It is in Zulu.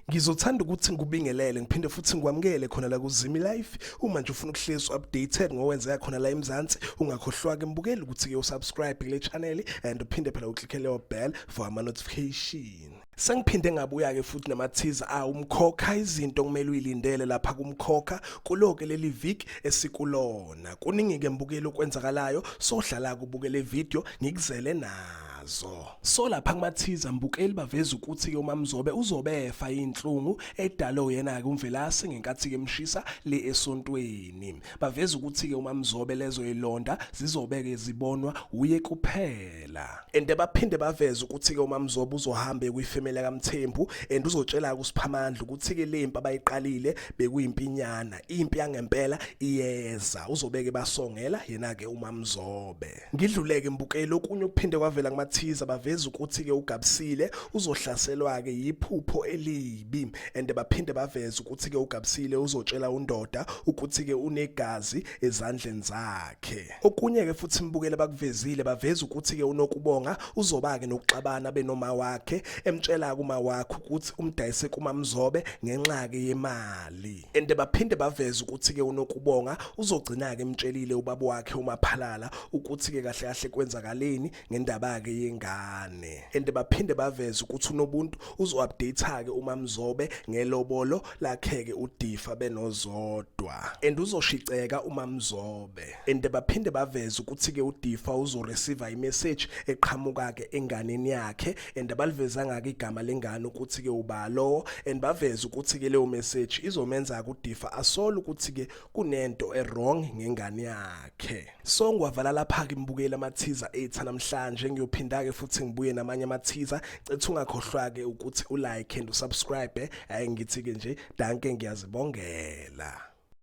Ngizothanda ukuthi ngikubingelele ngiphinde futhi ngikwamukele khona la kuZimi Life. Uma nje ufuna ukuhlezi updated ngokwenzeka khona la eMzansi, ungakhohlwa ke mbukeli ukuthi ke usubscribe kule channel and uphinde phela uclicke leyo bell for ama notification. Sengiphinde ngabuya ke futhi namathiza awumkhokha izinto okumele uyilindele lapha kumkhokha kuloke leli viki esikulona. Kuningi ke mbukeli okwenzakalayo, sohlala kubukele video ngikuzele nazo. So lapha kumathiza mbukeli baveza ukuthi-ke uMamzobe uzobe efa inhlungu edalwe uyena-ke uMvelase ngenkathi-ke emshisa le esontweni. Baveza ukuthi-ke uMamzobe lezo yilonda zizobe-ke zibonwa uye kuphela. And baphinde baveze ukuthi-ke uMamzobe uzohambe kwifemeli kaMthembu and uzotshela-ke uSiphamandla ukuthi-ke le mpi abayiqalile bekuyimpinyana, impi yangempela iyeza. Uzobeke basongela yena-ke uMamzobe. Ngidluleke mbukeli okunye okuphinde kwavela kumathiza baveza ukuthi-ke uGabsile uzohlaselwa-ke yiphupho elibi and baphinde baveza ukuthi-ke uGabsile uzotshela undoda ukuthi-ke unegazi ezandleni zakhe. Okunye-ke futhi mbukeli bakuvezile baveza ukuthi-ke uNokubonga uzoba-ke nokuxabana benoma wakhe emtshela-ke uma wakhe ukuthi umdayise kuMamzobe ngenxa-ke yemali. And baphinde baveze ukuthi-ke uNokubonga uzogcina-ke emtshelile ubaba wakhe uMaphalala ukuthi-ke kahle kahle kwenzakaleni ngendaba-ke yengane. And baphinde baveze ukuthi uNobuntu uzo-update-ke uMamzobe ngelobolo lakhe-ke uDifa benoZodwa. And uzoshiceka uMamzobe. And baphinde baveze ukuthi-ke uDifa uzoreceive imessage eqhamuka-ke enganeni yakhe and abalivezanga-ke igama lengane ukuthi-ke uba lowo and baveze ukuthi-ke leyo message izomenza-ke uDifa asole ukuthi-ke kunento e-wrong ngengane yakhe. So ngiwavala lapha-ke mbukeli amathiza ethu namhlanje, ngiyophinda-ke futhi ngibuye namanye amathiza. Cethu ungakhohlwa-ke ukuthi ulike and usubscribe. Ayi ngithi-ke nje danke ngiyazibongela.